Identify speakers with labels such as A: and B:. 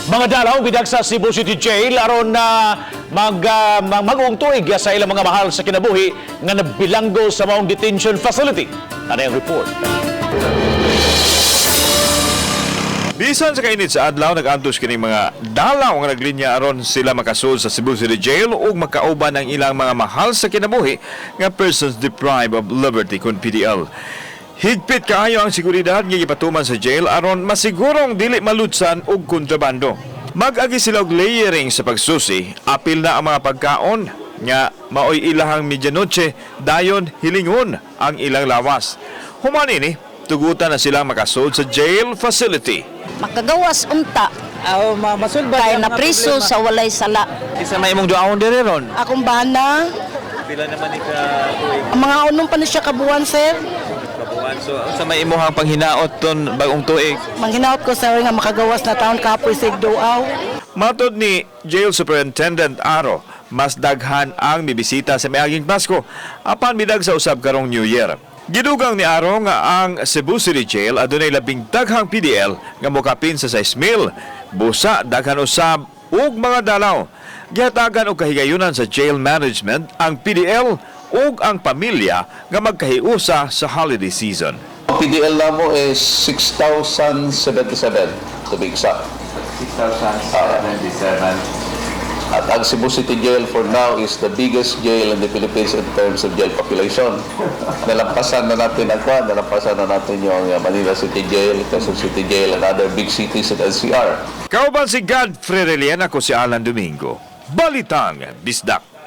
A: Mga dalaw bidag sa Cebu City Jail aron na mag-uong tuig sa ilang mga mahal sa kinabuhi nga nabilanggo sa maong detention facility. Ano ang report?
B: Bisan sa kainit sa adlaw, nag-antos kini mga dalaw nga naglinya aron sila makasud sa Cebu City Jail ug makauban ang ilang mga mahal sa kinabuhi nga persons deprived of liberty kon PDL. Higpit kaayo ang seguridad nga gipatuman sa jail aron masigurong dili malutsan og kontrabando. Mag-agi sila og layering sa pagsusi, apil na ang mga pagkaon nga maoy ilahang medianoche, dayon hilingon ang ilang lawas. Human ini, tugutan na silang makasud sa jail facility.
C: Makagawas unta.
D: Aw, masulbad
C: kay
D: ang
C: na
D: mga
C: priso
D: problema.
C: sa walay sala.
D: Isa may imong duahon diri ron.
E: Akong bana,
D: Pila naman ni ka tuig?
E: ang mga unom pa na siya kabuan, sir.
D: Kabuan. So unsa may imong panghinaot ton bagong tuig?
E: Manghinaot ko, sir, nga makagawas na taon kapoy sa igduaw.
B: Matod ni Jail Superintendent Aro, mas daghan ang mibisita sa miaging Pasko apan midag sa usab karong New Year. Gidugang ni Aro nga ang Cebu City Jail adunay labing daghang PDL nga mokapin sa 6,000. Busa daghan usab ug mga dalaw. Gihatagan og kahigayunan sa jail management ang PDL ug ang pamilya nga magkahiusa sa holiday season.
F: PDL namo is 6,077 to be exact.
G: 6,077.
F: At ang Cebu City Jail for now is the biggest jail in the Philippines in terms of jail population. Nalampasan na natin yung Manila City Jail, Quezon City Jail, and other big cities in NCR.
B: Kauban si Godfrey Relian, ako si Alan Domingo. Balitang Bisdak.